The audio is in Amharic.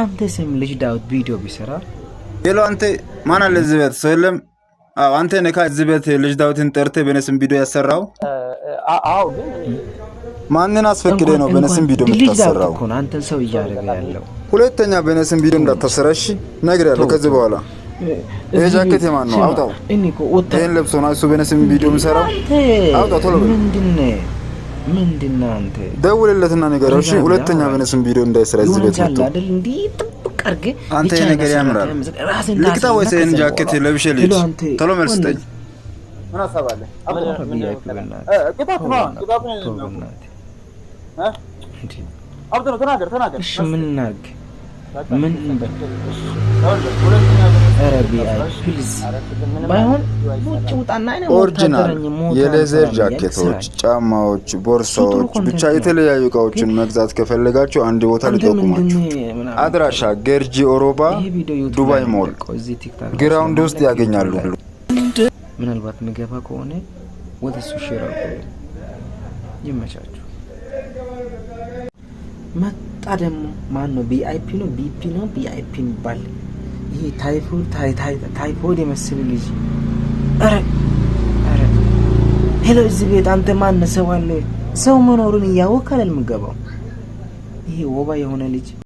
በአንተ ስም ልጅ ዳዊት ቪዲዮ ቢሰራ Hello፣ አንተ ማን አለ እዚህ ቤት? ሰው የለም? አዎ፣ አንተ ነካ እዚህ ቤት ልጅ ዳዊትን ጠርተህ በእኔ ስም ቪዲዮ ያሰራው? አዎ፣ ግን ማንን አስፈቅደህ ነው በእኔ ስም ቪዲዮ ልጅ ዳዊት የምታሰራው? እኮ ነው አንተን ሰው እያደረገ ያለው። ሁለተኛ በእኔ ስም ቪዲዮ እንዳታሰራ እሺ? ነግሬሃለሁ። ከዚህ በኋላ ይሄ ጃኬት የማን ነው? አውጣው። እኔ እኮ ይሄን ለብሶ ነው እሱ በእኔ ስም ቪዲዮ የሚሰራው? አንተ አውጣው፣ ቶሎ በል። ምንድነህ? ምንድነህ አንተ? ደውልለትና ንገረው እሺ። ረጋ ብለህ ሁለተኛ አውራ። በእኔ ስም ቪዲዮ እንዳይሰራ እዚህ የሆነ ቤት አለ መጥቶ። አይደል? እንዲህ ጥብቅ አድርገህ አንተ ይሄ የቻይና ነገር ያምራል። ሰራተኛ መስለህ ራስህን ልቅጣ ታስይዝና ወይስ ይሄን ከዛ ጃኬት በኋላ ለብሼ ልሂድ? Hello አንተ ቶሎ መልስ ስጠኝ። ምን ሀሳብ አለ? አውራ VIP፣ በእናትህ። ቅጣት ተው ነው፣ በእናትህ፣ ቅጣት ነው። ተው በእናትህ። እንዴ! አብዱ ነው፣ ተናገር፣ ተናገር። እሺ፣ ምን እናድርግ? ምን እንበል? ሁለተኛ ኧረ VIP please፣ ባይሆን ውጭ ውጣና እኔ Original ወታደር ነኝ፣ ሞት የ leather አልሰራም እያልክ ጃኬቶች፣ ስራኝ። ጫማዎች፣ ቦርሳዎች፣ ጥሩ ብቻ content ነው። የተለያዩ እቃዎችን ግን መግዛት ከፈለጋችሁ አንድ ቦታ አንተ ልጠቁማችሁ። ምንድን ምናምን አድራሻ ገርጂ ኦሮባ ይሄ ቪዲዮ ዩቱብ ዱባይ ላይ ነው ሞል የሚለቀው፣ እዚህ ቲክታክ ላይ ground ውስጥ ስለማይለቅ ያገኛሉ። ዩቱብ ላይ ምናልባት ምገባ ከሆነ ወደ እሱ share አድርጉልኝ። ይመቻችሁ። መጣ ደግሞ ማን ነው? ቢአይፒ ነው፣ ቢፒ ነው፣ ቢአይፒ የሚባል ይሄ ታይፎይድ የመሰለ ልጅ። ኧረ ኧረ፣ hello፣ እዚህ ቤት አንተ ማን? ሰው አለ? ሰው መኖሩን እያወቅህ አይደል የምገባው? ይሄ ወባ የሆነ ልጅ።